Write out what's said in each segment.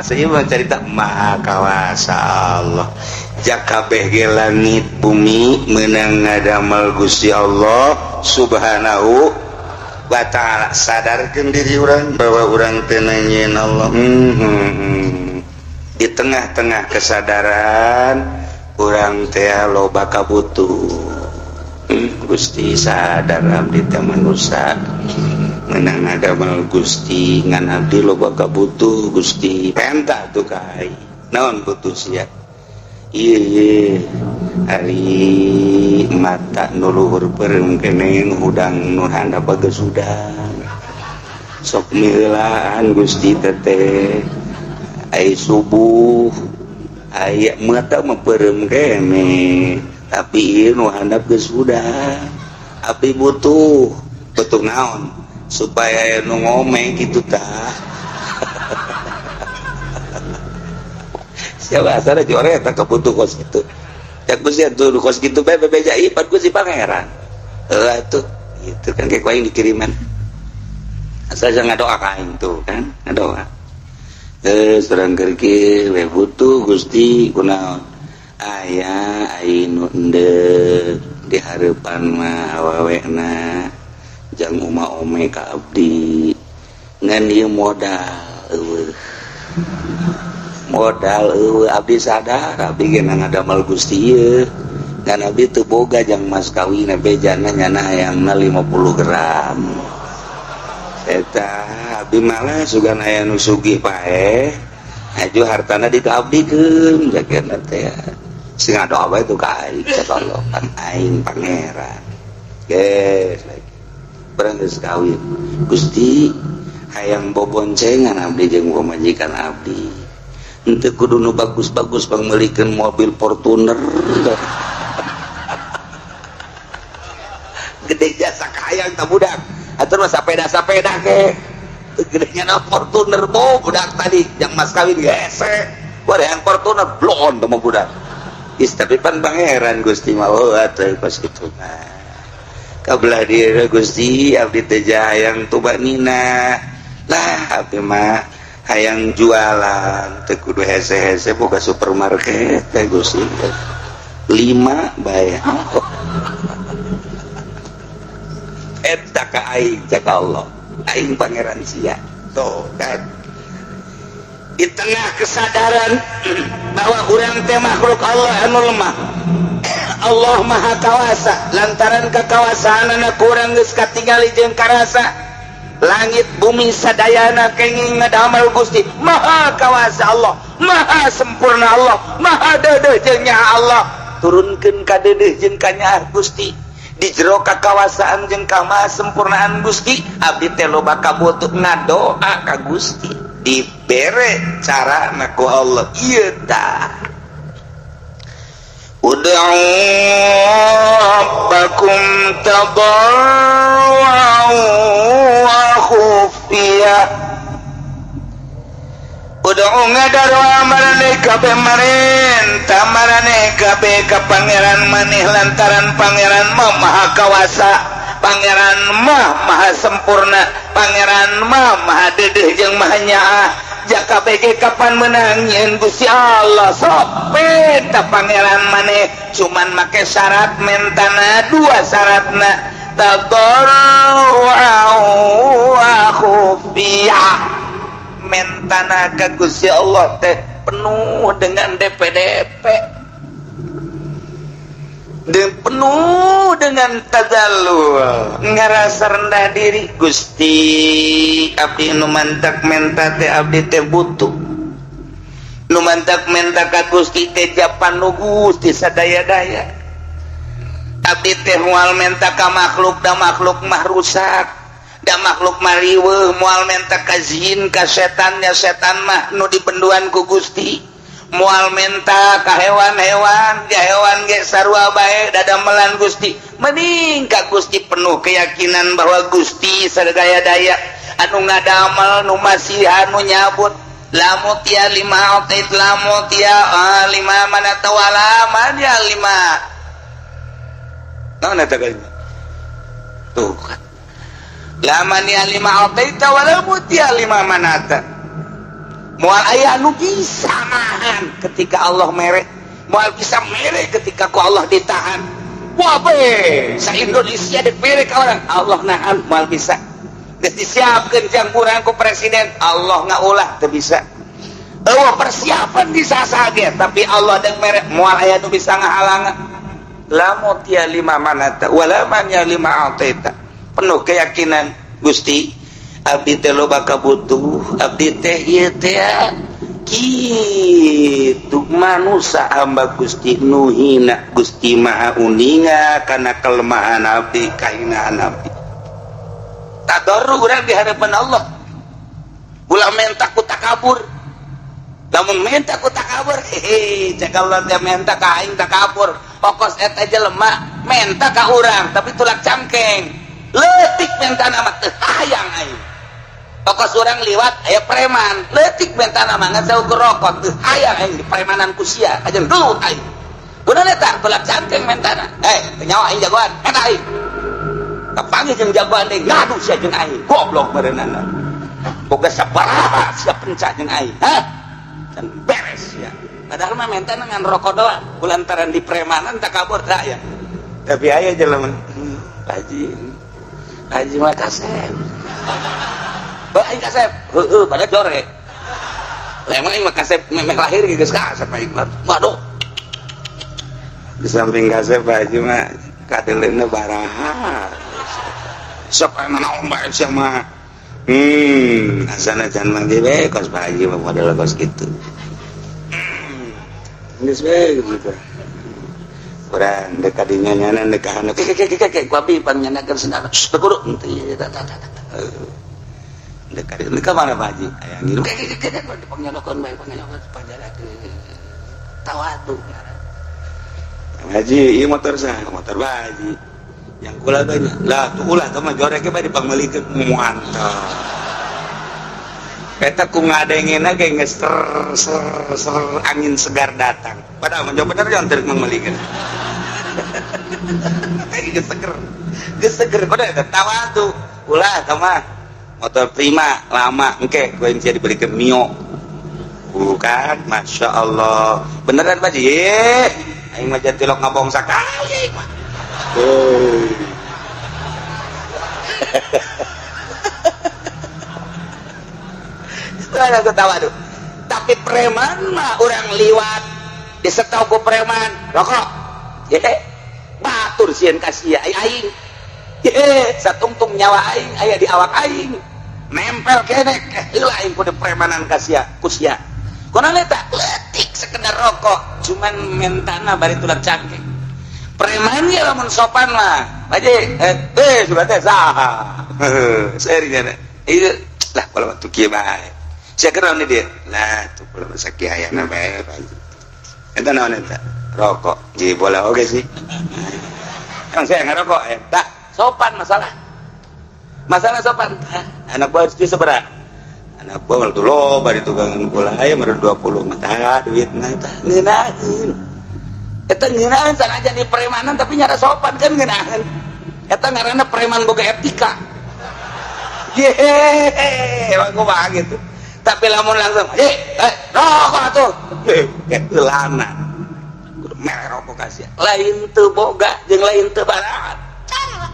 Kawasa ieu mah carita Maha Kawasa Allah. Jakabeh ge langit bumi menang ngadamel Gusti Allah Subhanahu wa ta'ala. Sadarkeun diri urang bahwa urang teu nyieun Allah. Di tengah-tengah kesadaran urang teh loba kabutuh. Gusti, sadar abdi teh manusia menang ngadamel Gusti, ngan abdi loba kabutuh. Gusti, penta tuh ka aing. Naon butuh sia? Iya, ari mata nu luhur peureum keneh, hudang nu handap geus hudang, sok miheulaan Gusti teteh. Ai subuh aya mata mah peureum keneh, tapi ieu nu handap geus hudang. Abdi butuh. Butuh naon? Supaya nu ngomeng kitu tah. Siapa asal joret tak kebutuh kos gitu ya Gusti tuh kos gitu bae bebeja ipan Gusti Pangeran. Heuh tuh gitu kan, kayak aing dikiriman asal jangan ngadoa ka aing tuh kan, ngadoa surang kerki we butuh Gusti. Kunaon? Aya aing nu endek di hareupan mah awewena jang uma ome ka abdi, ngan ieu modal eueuh, modal eueuh. Abdi sadar abdi ge ngadamel Gusti ieu, ngan abdi teu boga jang mas kawin. Bejana nyana hayangna 50 gram eta. Abdi malah sugan aya nu sugih paeh aju hartana dikaabdikeun jagana teh. Sing ngadoa bae tuh ka aing, cek Allah, pan aing pangeran. Geus lagi barang geus kawin, Gusti, hayang boboncengan abdi jeung pamajikan abdi. Henteu kudu nu bagus-bagus, pangmeulikeun mobil Fortuner gede jasa hayang tah budak atuh mah, sapeda-sapeda ke gedenya na Fortuner. Bo budak tadi yang mas kawin gese wah yang Fortuner blon tuh mah budak. Is, tapi pan pangeran Gusti mah. Oh atuh pas kitu mah kabelah diri Gusti. Abdi teh hayang tubanina lah, abdi mah hayang jualan teu kudu hese-hese, boga supermarket teh Gusti lima bae. Oh. Eta ka aing, cek Allah, aing pangeran sia. Tuh kan, di tengah kesadaran bahwa urang teh makhluk Allah anu lemah, Allah Maha Kawasa. Lantaran kekawasaan anak kurang geus katingali jeung karasa, langit bumi sadayana kenging ngadamel Gusti. Maha Kawasa Allah, Maha sempurna Allah, Maha deudeuh jeung nyaah Allah. Turunkeun ka deudeuh jeung ka nyaah Gusti. Di jero kakawasaan jeung kamaha sempurnaan Gusti, abdi teh loba kabutuh, ngadoa ka Gusti, dibere cara ku Allah ieu tah: Ud'u rabbakum tadarruan wa khufiyah. Ud'u, ngadaroa maraneh kabeh, marenta maraneh kabeh ka pangeran maneh, lantaran pangeran mah Maha Kawasa, pangeran mah Maha sempurna, pangeran mah Maha deudeuh jeung Maha nyaah. Jaka BG kapan menang nyieun Gusti Allah? Sok penta pangeran maneh, cuman make syarat mentana dua syaratna: tadarruan wa khufiyah. Mentana ka Gusti Allah teh penuh dengan DPDP dan penuh dengan tadallul, ngerasa rendah diri. Gusti, abdi nu mantak menta teh abdi teh butuh. Nu mantak menta ka Gusti teh japan nu Gusti sadaya-daya. Abdi teh moal menta ka makhluk, da makhluk mah rusak, da makhluk mah riweuh. Moal menta ka jin, ka setannya, setan mah nu dibenduan ku Gusti. Moal menta ka hewan-hewan, ya hewan ge sarua bae, dadamelan Gusti. Mending ka Gusti, penuh keyakinan bahwa Gusti sadaya-daya anu ngadamel, nu masihan, nu nyabut. La mu'tiya lima a'tait, la mu'tiya lima mana'ta wala mani'a lima. Naon eta kalimat tuh kan? La mani'a lima a'taita wala mu'tiya lima mana'ta. Moal aya anu bisa nahan ketika Allah mere, moal bisa mere ketika ku Allah ditahan. Wah be, sa Indonesia dek mere ka orang, Allah nahan moal bisa. Geus disiapkeun jang urang ku presiden, Allah ngaulah teu bisa. Eueuh persiapan di sasage, tapi Allah dek mere moal aya nu bisa ngahalangan. La mutia lima manata wala man ya lima ataita. Penuh keyakinan, Gusti abdi teh loba kabutuh, abdi teh ieu teh kitu manusa hamba Gusti nu hina. Gusti Maha uninga kana kelemahan abdi, kahinaan abdi. Tadarru urang di hadapan Allah. Ulah menta ku takabur. Lamun menta ku takabur, hehe, cek Allah teh menta ka aing takabur. Pokos eta jelema menta ka urang tapi tulak cangkeng. Leutik mentana mah teu hayang aing. Pokos urang liwat aya preman, leutik mentana mah ngan saukur rokok, teu hayang aing dipremanan ku sia, aja gelut aing. Gunana eta tulak cangkeng mentana. Eh, teu nyawa aing jagoan, eta aing. Kapanggih jeung jagoan deui ngadu sia jeung aing, goblok meureunana. Boga sabaraha sia pencak jeung aing, hah? Dan beres ya. Padahal mah mentana ngan rokok doang, kulantaran di premanan takabur tah ya. Tapi aya jelema, Haji, Haji mah kasep. Bah aing kasep. Heueuh, pada jore. Lah emang aing mah kasep memeh lahir geus kasep aing mah. Waduh. Di samping kasep Pak Haji mah kadeleuna baraha. Sok aya naon bae sia mah. Asana can manggih we kos Pak Haji mah model kos kitu. Geus we gitu. Urang dek kadinya nyana dek ka ke ke ke ke ku abi pangnyandakeun sendal. Teu kudu henteu ieu ta ta ta. Dek kadinya ka mana Pak Haji? Aya ngirum ke ke ke ke pangnyandakeun bae pangnyandakeun panjarakeun. Tawadu. Haji, ieu motor saha? Motor Pak Haji. Yang kula banyak. Lah tuh ulah teh mah joreke bae dipangmeulikeun mantap. Eta ku ngadengena ge geus ser ser ser angin segar datang. Padahal mah bener jangan teu mangmeulikeun. Geus seger. Geus seger kudu eta tawadu. Ulah teh mah motor Prima lama engke ku aing dibelikeun Mio. Bukan, Masya Allah. Beneran Pak Haji? Aing mah jantilok ngabong sakali aing mah. Oh. Ada ketawa tuh. Tapi preman mah orang liwat disetau ku preman rokok. Ye, batur sieun ka sia aing. Ye, satungtung nyawa aing aya di awak aing. Nempel keneh heula aing kudu premanan ka sia, ku sia. Kunaon eta? Leutik sekedar rokok, cuman mentana bari tulang cangkeng. Preman ya lamun sopan mah. Pak Haji, sudah teh saha. Serinya ieu lah kalau waktu kieu bae. Sia keur naon dia? Lah tuh kalau masa kieu hayana bae Pak Haji. Eta naon eta? Rokok. Ji boleh oge sih. Emang saya ngerokok eta sopan masalah. Masalah sopan. Anak buah itu seberapa? Anak buah waktu loba di tukangan kula aya meureun 20 mah duitna eta ngeunaheun. Eta ngeunaheun sanajan di premanan tapi nyara sopan kan ngeunaheun. Eta ngaranna preman boga etika. Yehehe, emang kumaha gitu. Tapi lamun langsung, rokok atuh. Heulanan. Kudu mere rokok ka sia. Lain teu boga jeung lain teu baraat. Cara.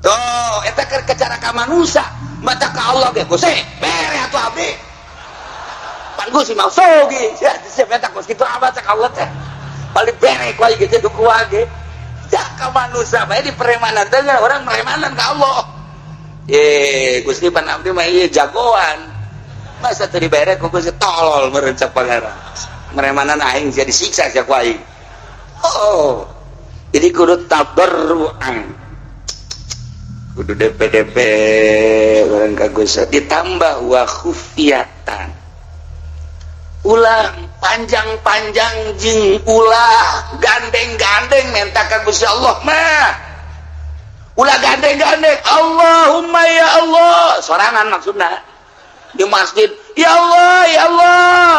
Tuh, eta keur cara ka manusia, mata ka Allah ge Gusti, bere atuh abdi. Pan Gusti mau sogi, sia sia meta kos kitu amat cek Allah teh. Paling bere ku aing ge ku ge. Ka manusia bae di premanan teh orang premanan ka Allah. Gusti pan abdi mah ieu jagoan. Masa teu dibere ku Gusti tolol meureun cek Pangeran. Premanan aing sia disiksa sia ku aing. Oh. Jadi kudu tabarruan. Kudu DP-DP orang ka Gusti ditambah wa khufiyatan. Ulah panjang-panjang jeung ulah gandeng-gandeng menta ka Gusti Allah mah. Ulah gandeng-gandeng Allahumma ya Allah sorangan maksudna di masjid ya Allah ya Allah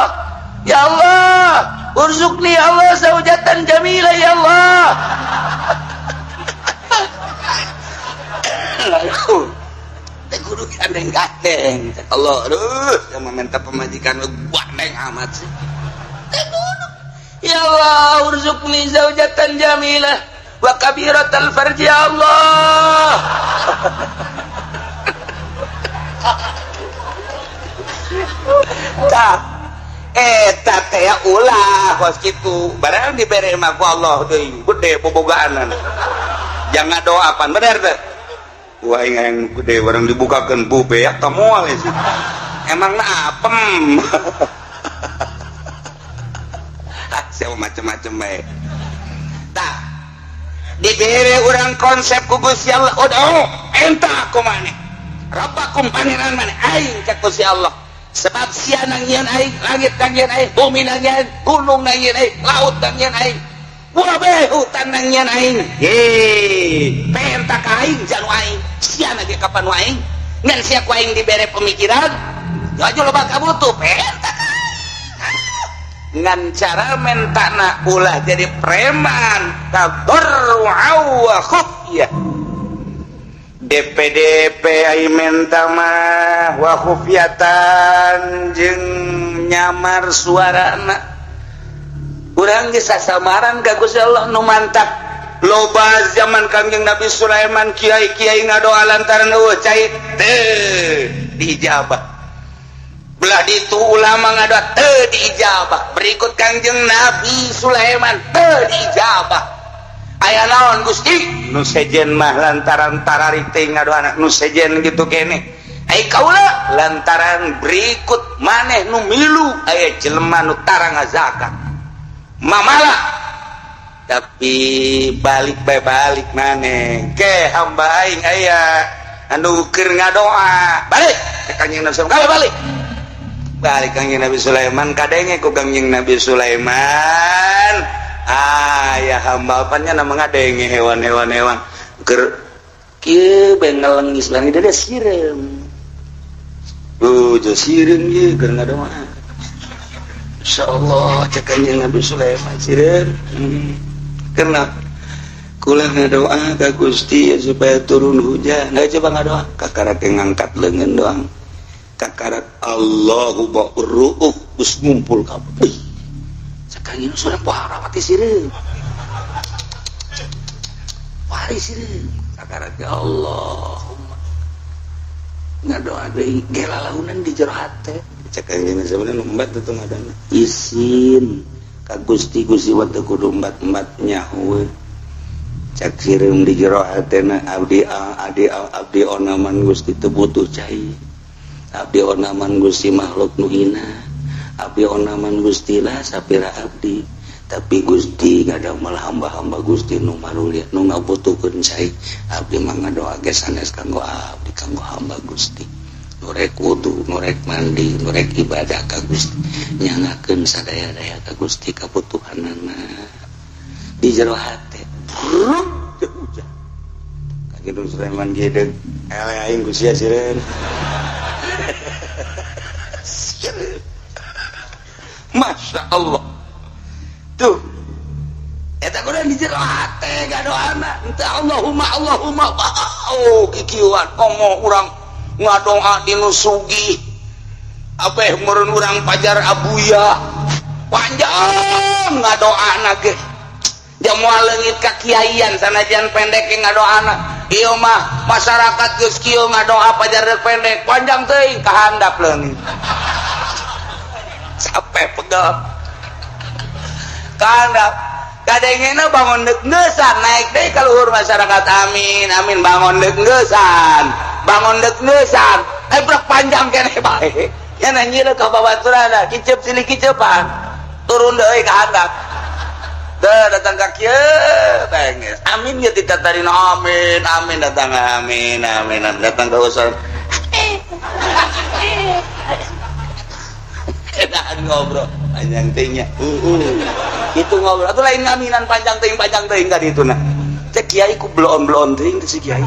ya Allah urzuqni ya Allah zaujatan jamila ya Allah. Kudu gandeng-gandeng. Gandeng gandeng Allah, aduh, sama minta pemajikan gandeng amat sih. Ya Allah, urzuqni zaujatan jamilah wa kabiratal farji, ya Allah. Tah eta teh ulah kos kitu, barang dibere mah ku Allah deui gede bobogaanan. Jangan doa pan bener teh. Wah, yang gede barang dibukakeun bu beak tah moal sih. Emang apem. Siapa macem-macem bae. Tah dibere urang konsep ku Gusti Allah, oh enta ku maneh. Rabbakum pangeran maneh aing cek Gusti Allah. Sebab sia nangieun aing, langit nangieun aing, bumi nangieun, gunung nangieun aing, laut nangieun aing, kabeh hutan nangieun aing. Ye, penta ka aing janu aing, sia ge kapan nu aing? Ngan sia ku aing dibere pemikiran, aja loba kabutuh, penta ka aing. Ngan cara mentana ulah jadi preman, tadarru'a wa khufyah. DPDP ai menta mah wa khufyatan jeung nyamar suarana. Urang geus sasamaran ka Gusti Allah nu mantak loba zaman Kangjeng Nabi Sulaiman kiai-kiai ngadoa lantaran eueuh cai teu diijabah. Belah ditu ulama ngadoa teu diijabah. Berikut Kangjeng Nabi Sulaiman teu diijabah. Aya naon Gusti? Nu sejen mah lantaran tararik teh ngadoana, nu sejen gitu kene. Ai kaula lantaran berikut maneh nu milu aya jelema nu tara ngazakat. Mamala tapi balik bae balik maneh ke hamba aing aya anu keur ngadoa balik ke Kangjeng Nabi Sulaiman balik. Balik Kangjeng Nabi Sulaiman kadenge ku Kangjeng Nabi Sulaiman. Ah ya hamba apanya nama ngadenge hewan-hewan hewan keur kieu bae ngelengis langit ada sireum. Oh, jo sireum ieu keur ngadoa. Insyaallah cek Kangjeng Nabi Sulaiman sireum. Karena kula ngadoa ka Gusti supaya turun hujan. Nah, coba ngadoa kakarak ngangkat leungeun doang. Kakarak Allahu ba'ruuf geus ngumpul kabeh. Cek Kangjeng sudah parawati sireum. Pari sireum. Kakarak ya Allahumma. Ngadoa deui gelalaunan di jero hate. Cek Kangjeng sebenarnya embat tuh ngadana. Isin ka Gusti Gusti wa teu kudu embat-embat nyaho. Cek sireum di jero hatena abdi abdi abdi onaman Gusti teu butuh cai. Abdi onaman Gusti makhluk nu hina. Abdi onaman Gusti lah sapira abdi. Tapi Gusti ngadamel hamba-hamba Gusti nu marulia nu ngabutuhkeun cai. Abdi mah ngadoa ge sanes kanggo abdi, kanggo hamba Gusti. Nu rek wudu, nu rek mandi, nu rek ibadah ka Gusti. Nyangakeun sadaya-daya ka Gusti kabutuhanana. Di jero hate bruk teu hujan. Kangjeng Sulaiman geudeung eleh aing ku sia sireun. Sireun. Masya Allah. Tuh. Eta kudu di jero hate gadoana. Henteu Allahumma Allahumma oh kikieuan komo urang ngadoa di nu sugih. Abeh meureun urang pajar abuya. Panjang ngadoana ge. Dia moal leungit ka kiaian sanajan pendek ge ngadoana. Ieu mah masyarakat geus kieu ngadoa pajar rek pendek, panjang teuing ka handap leungit. Sampai pegel. Ka handap. Kadengena bangun deuk ngeusan naik deui ka luhur masyarakat amin amin bangun deuk ngeusan. Bangun deuk ngeusan. Eh brek panjang keneh bae. Nya nanyieun ka babaturanna kiceup silih kiceupan. Turun deui ka handap. Teu datang ka kieu benges. Amin ge ti tatarina amin amin datang amin amin datang ka usul. Edan ngobrol panjang teuing nya. Itu ngobrol atuh lain ngaminan panjang teuing ka dituna. Cek kiai ku bloon-bloon teuing si kiai.